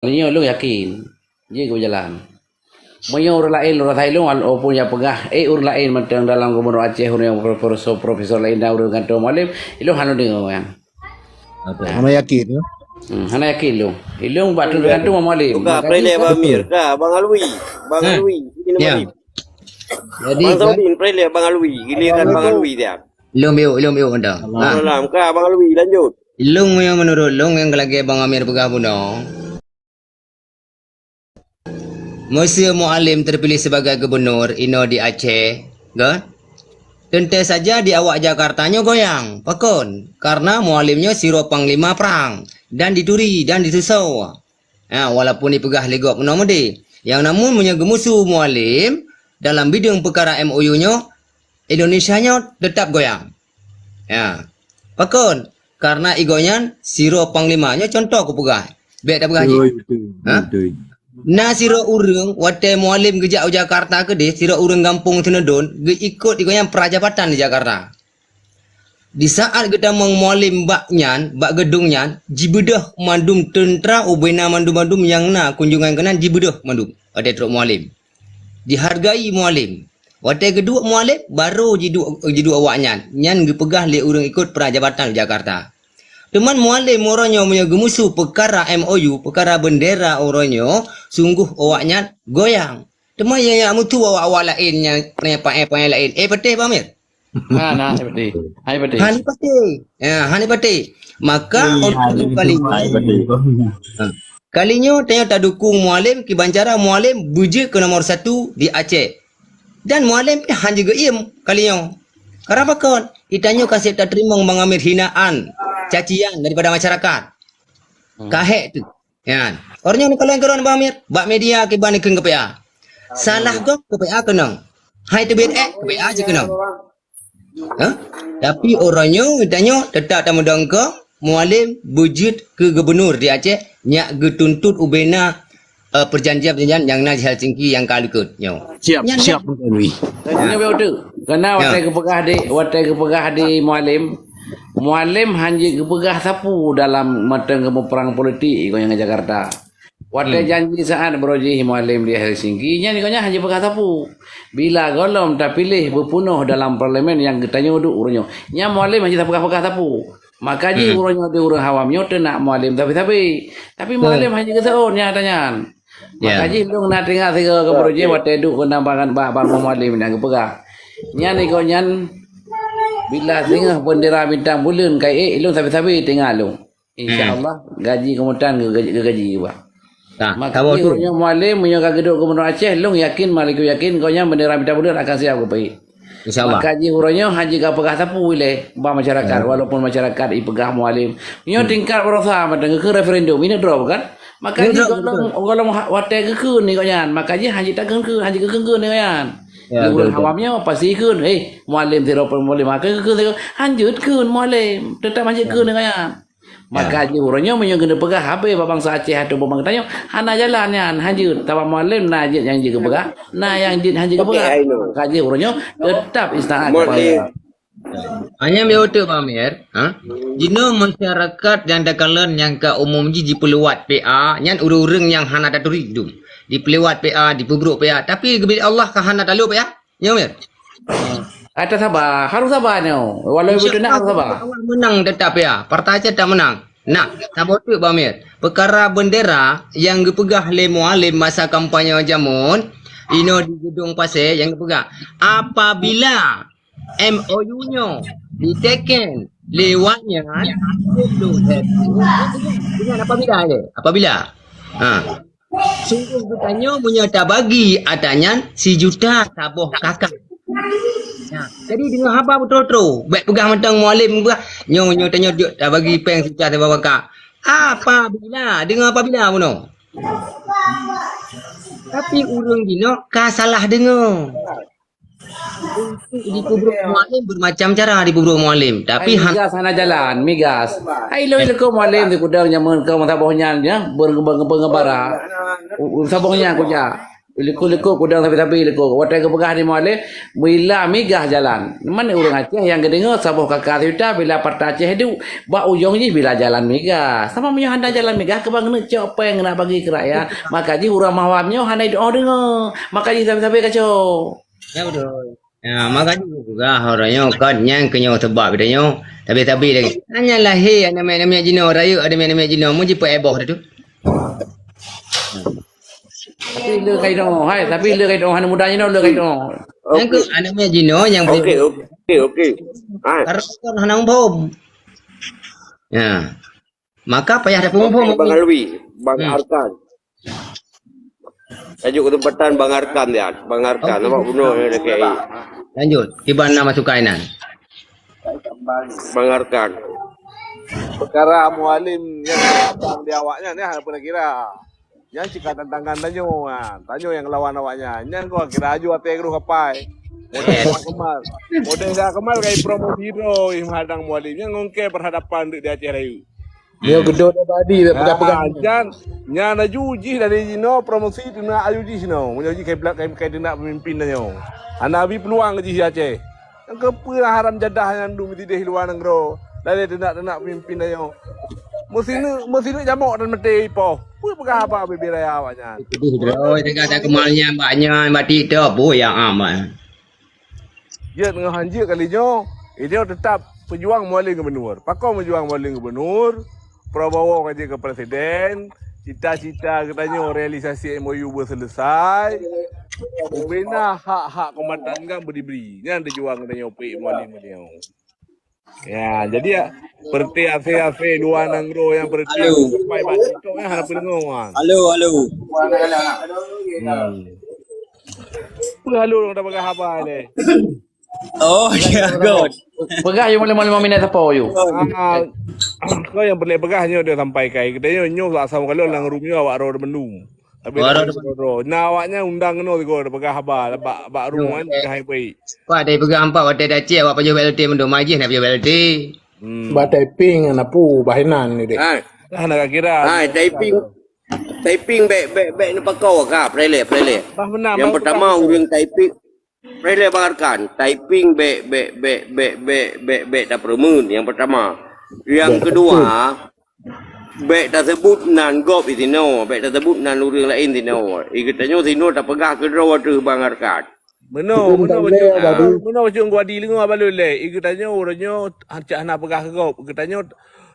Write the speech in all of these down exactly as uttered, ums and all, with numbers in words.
Nyoe lôn yakin. Jeuet keu jalan. Meunyoe ureuëng laén, ureuëng laén lôn, walaupun nyang peugah, eh, ureuëng laén mantong dalam gubernur Aceh, ureuëng nyang profesor, profesor laén dan ureuëng kantor Mualem, ilôn hana deungoe nyan. Okey. Hana yakin, ya? Hmm, hana yakin lôn. Ilôn bak tu tergantung Mualem. Ka, makajih preulée Bang Amir, ka, Bang Alwi. Bang Alwi, ini Mualem. Jadi, Bang Saudin, preulée Bang Alwi. Giliran Bang Alwi dia. Ilôn biuk, ilôn biuk dah. Malam, ka, Bang Alwi, lanjut. Ilôn yang menurut ilôn yang lagée Bang Amir peugah bunoe. Meuseu Mualem terpilih sebagai gubernur inoe di Aceh, kan? Teuntée saja di awak Jakarta nyoe goyang. Pakon? Karena Mualem nyoe sidroe panglima prang dan dituri dan disusoe. Ha, walaupun dipeugah lé gob meunoe meudeh. Yang namun meunyoe geumusu Mualem dalam bidang peukara M O U nyoe, Indonesia nyoe teutap goyang. Ya. Pakon? Karena igoe nyan sidroe panglima. Nyoe contoh kupeugah. Bék tapeugah jih. Betul, betul, ha? Betul. Na sidroe ureuëng watée Mualem geujak u Jakarta keudeh, sidroe ureuëng gampông Teunodon, geuikot igoe nyan prajabatan di Jakarta. Di saat geutamong Mualem bak nyan, bak geudong nyan, jibeudôh mandum teuntra ubena mandum-mandum nyang na kunjungan keunan jibeudôh mandum watée trok Mualem. Dihargai Mualem. Watée geuduek Mualem, barô jiduek, jiduek awaknyan. Nyan geupeugah lé ureuëng ikot prajabatan u Jakarta. Teuma Mualem uroe nyoe meunyoe geumusu peukara M O U, peukara bendera uroe nyoe, sunggoh awaknyan goyang. Teuma nyang, nyang meutu awak-awak laén nyang paéh-paéh laén. Eh, patéh, Bang Mir? Ha, nah, hai patéh. Hai patéh. Hana patéh. Ya, hana patéh. Maka, untuk kali ini, ha, kali nyoe tanyoe tadukung Mualem, kiban cara Mualem beujeuet keu nomor satu di Aceh. Dan Mualem pih hana geuiem kali nyoe. Karena pakon? Geutanyoe ka sép tateurimong Bang Amir hinaan, cacian daripada masyarakat. Hmm. Ka hék tu. Nyan. Uroe nyoe neukalon keudroe Bang Amir, bak media kiban neukheun keu P A. Salah gob keu P A keunong. Hai teubiet ék keu P A jih keunong. Hah? Tapi uroe nyoe geutanyoe teutap tameudong keu Mualem beujeuet keu gubernur di Aceh nyak geutuntot ubena, eh, perjanjian-perjanjian nyang na di Helsinki nyang ka likot nyoe. Siap, nyan siap, kan? Bang Alwi. Nyoe beutôi. Karena watée geupeugah di, watée geupeugah di Mualem, Mualem hana geupeugah sapeue dalam mantong geumeung perang politik iko nyang Jakarta. Watée janji saát beurojih Mualem di Helsinki, nyan gobnyan hana jipeugah sapeue. Bila gohlom tapiléh beupeunoh dalam parlemen nyang geutanyoe duek uroe nyoe, nyan Mualem hana jipeugah-peugah sapeue. Maka jih uroe nyoe di ureuëng awam nyoe teunak Mualem sabe-sabe. Tapi Mualem hana jigeuseuôt nyan ata nyan. Maka jih lôn na teuingat sigoe keu beurojih watée duek keunan bangat bak Mualem nyang geupeugah. Nyan iko nyan bila singoh bendera bintang buleuen ka ék, lôn sabe-sabe teuingat lôn. Insya Allah, gaji keumutan geugaji, geugaji bah. Nah, maka jih uroe nyoe Mualem, meunyoe ka geuduek gubernur Aceh, lôn yakin, maliku yakin, gobnyan bendera bintang buleuen akan siap geupeuék. Insya Allah. Maka jih uroe nyoe hana jipeugah sapeue ilée bak masyarakat, walaupun masyarakat ipeugah Mualem. Nyoe tingkat baroesa mantong geukheun referendum, ini droe bukan? Maka jih gohlom, gohlom watée geukheun ni gobnyan, maka jih hana jitakheun-kheun, hana jigeukheun-kheun ni gobnyan. Ya, di ureuëng awam nyoe pasti kheun, eh, Mualem sidroe pun Mualem, maka geukheun, hana jeuet kheun Mualem, teutap hana jeuet kheun ni gobnyan. Maka jih uroe nyoe meunyoe geuneuk peugah habéh bak bansa Aceh atawa bak geutanyoe, hana jalan nyan, hana jeuet. Sabab Mualem na jeuet nyang jeuet geupeugah, na nyang jeuet hana jeuet geupeugah. Maka jih uroe nyoe teutap istilah kepala. Hanya biar beutôi Bang Amir, ha? Jinoe masyarakat nyang takalon nyang ka umum jih jipeuliwat P A, nyan ureuëng-ureuëng nyang hana taturi dum. Dipeuliwat P A, dipeubrok P A, tapi geubiet Allah ka hana talop P A. Nyoe, Mir? Ata saba, harus saba nyoe. Walau beutôi nak harus saba. Awak menang tetap ya. Partai Aceh tak menang. Nah, saboh teuk Bang Mir. Peukara bendera nyang geupeugah lé Mualem masa kampanye jameun inoe di Gedong Pasé nyang geupeugah, apabila M O U nyoe diteken lé awak nyan, ingat apabila je. Apabila. Ha. Sunggoh geutanyoe meunyoe tabagi ata nyan sijuta saboh kakak. Nah, jadi deungoe haba beutôi-beutôi. Bék peugah mantong Mualem peugah, nyoe, nyoe tanyoe jok tabagi péng sijuta saboh kakak. Apabila, deungoe apabila bunoe. Tapi ureuëng jinoe ka salah deungoe. Untuk dipeubrok Mualem, bermacam cara dipeubrok Mualem. Tapi hai, migas hana jalan, migas. Hai, lôn ileko Mualem di kudang jameun keu saboh nyan, ya, ber-, ber-, ber-, ngebara. U-, u-, saboh nyan kujak. Likot-likot kudang sabe-sabe likot. Watèe geupeugah di Mualem, bila migah jalan. Meunan ureueng Aceh nyang geudeungoe saboh kaka sijuta bila partai Aceh duek, bak ujong jih bila jalan migah. Sama meunyoe hana jalan migah, keuban keuneuk cok péng nak bagi keu rakyat. Maka jih ureueng awam nyoe hana jideungoe. Maka jih sabe-sabe kacau. Ya, beutôi. Ya, maka jih peugah orang nyoe kan nyang keu nyoe sebab dia nyoe. Tapi-tapi lagi. Hanya lahé aneuk miet-aneuk miet jinoe, rayeuk aneuk miet-aneuk miet jinoe, mun jipeuéboh tu. Tapi le kai dong, hai, tapi le kai dong, aneuk muda jinoe le kai dong. Nyang keu aneuk miet jinoe nyang Okey, okey, okey. Hai. Karena kan hana muphom. Ya. Maka payah tapeumuphom. Bang Alwi, Bang Hmm. Arkan. Tajuk kesempatan Bang Arkan dia. Bang Arkan, Okey. Nampak bunuh dia, K I. Lanjut. Kiban nama sukai nan. Bang Arkan. Peukara Mualem nyang datang di awaknyan, nyan hana peue kira. Nyan cit ka tantangan tanyoe, ha. Tanyoe nyang lawan awaknyan. Nyan kon kira aju até geuruh kapai. Model dak kemal. Model dak kemal kai promosi droe ih hadang Mualem. Nyan ngongke perhadapan deuk di Aceh Rayeuk. Nyoe gedôh abadi, peugah-peugah. Ah, jan, nyan aju jih dari jinoe promosi teunak aju jih sinoe. Meunyoe jih kai, kai, kai teunak pemimpin tanyoe. Hana abi peuluang jih di Aceh. Nyang keupeue lah haram jadah nyang dum sideh luwa nanggroe. Dari teunak-teunak pemimpin tanyoe. Meusineuk, meusineuk jamok dan maté ipoh. Peue peugah haba bibir raya awaknyan. Pedih droe, teuka tak kemal nyan, bak nyan, bak TikTok, peue nyang amat. Jeuet ngon hanjeuet kali nyoe, Ideo tetap peujuang Mualem Gubernur. Pakon peujuang Mualem Gubernur? Prabowo ka jeuet keu presiden, cita-cita geutanyoe realisasi M O U beuseuleusai, ubena hak-hak keumatan GAM beudibri. Nyan tujuan geutanyoe peuék Mualem nyoe. Ya, jadi ya, seperti ase-ase luwa nanggroe nyang seperti Halo. Sampai bak TikTok nyan hana peudeungoe, ah. Halo, halo. Hmm. Peue halo nyang tapeugah haba lé? Oh, ya, good. Peugah yue lima, lima minit sapo yue. Ah, kau nyang peureulée peugah nyoe dia sampaikan. Kita nyoe, nyoe bak asam kalau lam room nyoe awak roh bandum. Tapi Awak roh dah bandum. Nah, awaknya undang keunoe sigoe peugah haba bak, bak room kan, peugah hai pui. Pat dai peugah empat watée dacet awak pajoh B L T mandum, mai jih na pajoh B L T. Hmm. Ba typing na pu, ba hinan ni deh. Hai. Dah nak kira. Hai, typing. Typing bek, bek, bek ni pakau ka, prele, prele. Bah benar, Yang bah pertama, betul. Ureueng typing, prele bangarkan. Typing bek, bek, bek, bek, bek, bek, bek tak peremun. Yang pertama. Yang Bek kedua, bek tasebut nan gob di sinoe, bek tasebut nan ureueng laén sinoe. Igetanyoe sinoe tapeugah keudroe ateueh bangarkan. Meunoe, Itu meunoe tak boleh, bacut, Badu. Meunoe bacut gua di leungoe balon lé. Igetanyoe uroe nyoe cak hana peugah gob. Igetanyoe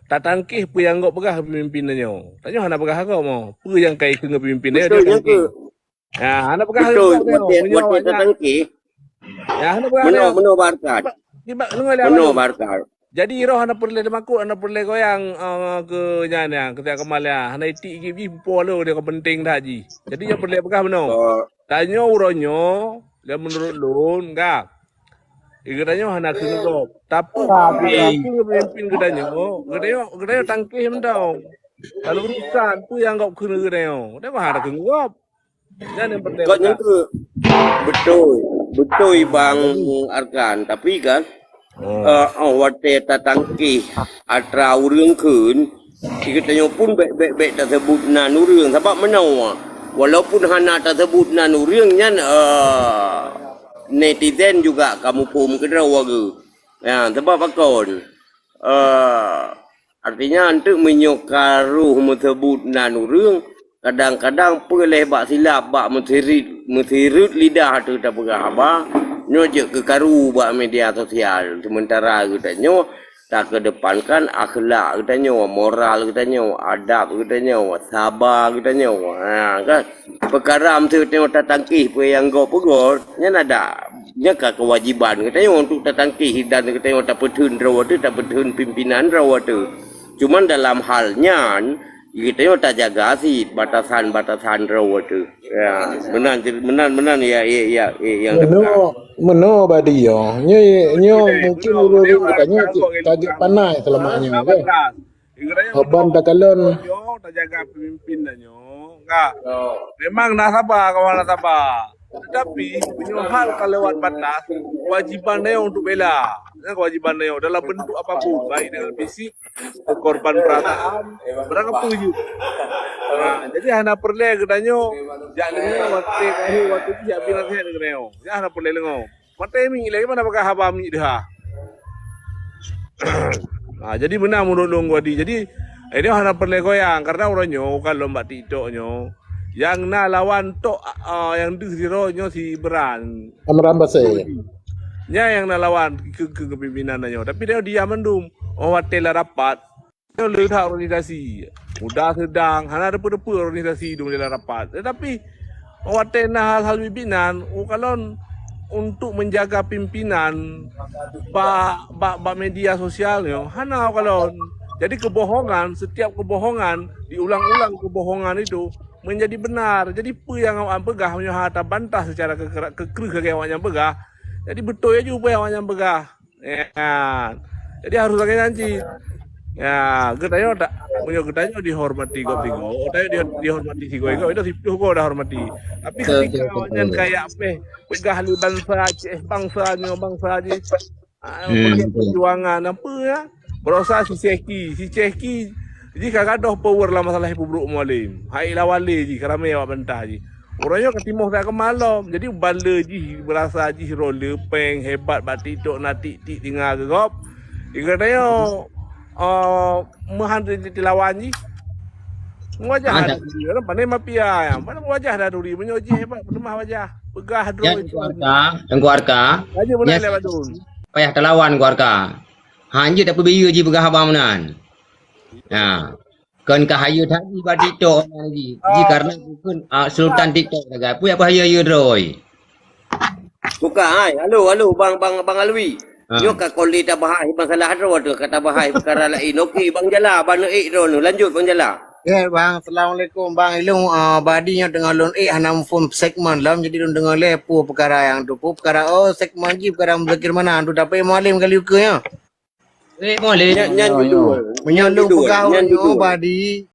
tatangkih peue nyang gob peugah pemimpin tanyoe. Tanyoe hana peugah gob mo. Peue nyang kai keu pemimpin tanyoe Betul, nyang tatangkih. Ke Ya, hana peugah Betul, gob tanyoe. Watée, Meunyoe watée awaknyan tatangkih. Ya, hana peugah Meunoe, tanyoe. Meunoe barkat. Kiban, kiban leungoe lé Meunoe awaknyan. Barkat. Jadi roh hana peureulée teumakot, hana peureulée goyang, eh, keu nyan, ya, keu Tuan Kemal, ya. Hana itik jih, jih, pupo lôn, dia ka penting that jih. Jadi nyoe peureulée peugah meunoe. Oh. Tanyoe uroe nyoe, dan menurut lôn, ka. Geutanyoe hana keuneuk gob. Tapi, tapi pemimpin geutanyoe, geutanyoe, geutanyoe tangkih mantong. Lalu urusan, peue nyang gob keuneuk geutanyoe. Geutanyoe hana keuneuk gob. Nyan nyang penting Kok nyan peugah. Tu betul, betul Bang Arkan. Tapi kan, Hmm. eh, oh, watée tatangkih atra ureueng kheun, geutanyoe pun bek, bek, bek tasebut nan ureueng. Sabab meunoe, walaupun hana tasebut nan ureueng nyan, eh, netizen juga ka muphom keudroe geuh. Ya, sabab pakon? Eh, artinya, eunteuk meunyoe ka roh meuseubut nan ureueng, kadang-kadang peue lé bak silap, bak meusirit, meusirit lidah ateueh tapeugah haba, nyoe jeuet keu karu bak media sosial. Sementara geutanyoe takeudepankan akhlak geutanyoe, moral geutanyoe, adab geutanyoe, saba geutanyoe. Ha, kan? Peukara meuseuti tatangkih peue nyang gob peugot, nyan ada. Nyan ka keuwajiban geutanyoe untuk tatangkih dan geutanyoe tapeutheun droe teuh, tapeutheun pimpinan droe teuh. Cuman dalam hal nyan, geutanyoe tajaga cit batasan-batasan droe teuh. Ya, meunan, meunan, meunan ya, ya, ya, ya, yang Meunoe, meunoe badi yo. Nyoe, nyoe mungkin ureueng geutanyoe cit tajak panai selama nyoe, kan? Hok ban takalon. Nyoe tajaga pemimpin dah nyoe. Enggak. Memang na saba, kawan na saba. Tetapi, meunyoe hal ka lewat batas, kewajiban nyoe untuk bela. kewajiban tanyoe dalam bentuk apapun, baik dengan fisik, korban perasaan, barang apa je. Ha, jadi hana peureulée geutanyoe jak deungoe watée kahé, watée jih jak bri naseuhat keu geutanyoe. Nyan hana peureulée deungoe. Watée miet lé, mana bak haba miet deuh. Ha, jadi beuna meunurot lôn, Wadi. Jadi, ini hana peureulée goyang karena uroe nyoe ka lom bak TikTok nyoe. Nyang na lawan tok, ah, nyang deuh sidroe nyoe si Imran. Imran Basir. Nyan nyang na lawan keu, keu, keu pimpinan nyoe. Tapi dia diam mandum. Oh, watée la rapat. Nyoe le that organisasi. Muda sedang, hana depe-depe organisasi dum dalam rapat. Tetapi, watée na hal-hal bibinan, ukalon untuk menjaga pimpinan bak, bak, bak media sosial nyoe, hana ukalon. Jadi kebohongan, setiap kebohongan, diulang-ulang kebohongan itu menjadi benar. Jadi peue nyang awak peugah meunyoe hana tabantah secara kekera-, kekreuh lagée awak nyang peugah, jadi beutôi laju peue nyang awak nyang peugah. Ya. Jadi harus lagée nyan cit. Ya, geutanyoe tak, meunyoe geutanyoe dihormati gob sigoe, geutanyoe di-, dihormati sigoe-goe, itu siplôh goe dah hormati. Tapi ketika awak nyan kayak peh peugah lé bansa Aceh, bansa nyoe, bansa jih, ah, hmm, pakai perjuangan apa ya? Berosa si Chehki, si Chehki jih ka gadoh power lam masalah peubrok Mualem. Hai lawan lé jih, ka ramé awak bantah jih. Uroe nyoe ka timoh that keumalom. Jadi bala jih beurasa jih droe le péng hebat bak TikTok na tik-tik tinga keu gob. Di geutanyoe, eh, meuhan ti-, ti-, tilawan jih. Wajah ada. Dah duri, orang pandai mafia ya. Mana wajah dah duri, meunyoe jih hebat, lemah wajah. Peugah droe. Ya, Teungku Arka, Teungku Arka. Aja beuna lewat dun. Payah talawan Teungku Arka. Hanjeuet tapeubiyeu jih peugah haba meunan. Ya. Kon ka hayeue that jih bak TikTok nyan jih. Jih karena bukon, ah, sultan TikTok sagai. Peue jak peuhayeue-hayeue droe. Bukan, hai. Halo, halo, Bang, Bang, Bang Alwi. Ha. Nyoe ka kon lé tabahas masalah droe tu, ka tabahas peukara laén. Okey, Bang Jala, ban ék droe tu. Lanjut, Bang Jala. Ya, Bang. Assalamualaikum, Bang. Ilong, ah, Badi nyoe teungoh lôn ék hana muphom segmen lom, jadi lôn deungoe lé peue peukara nyang tu. Peue peukara, oh, segmen jih peukara Muzakir Manaf tu, tapi Mualem kali ukeue nyoe. Eh, Mualem. Nyan, nyan judul. Meunyoe lôn peugah nyan judul. Badi,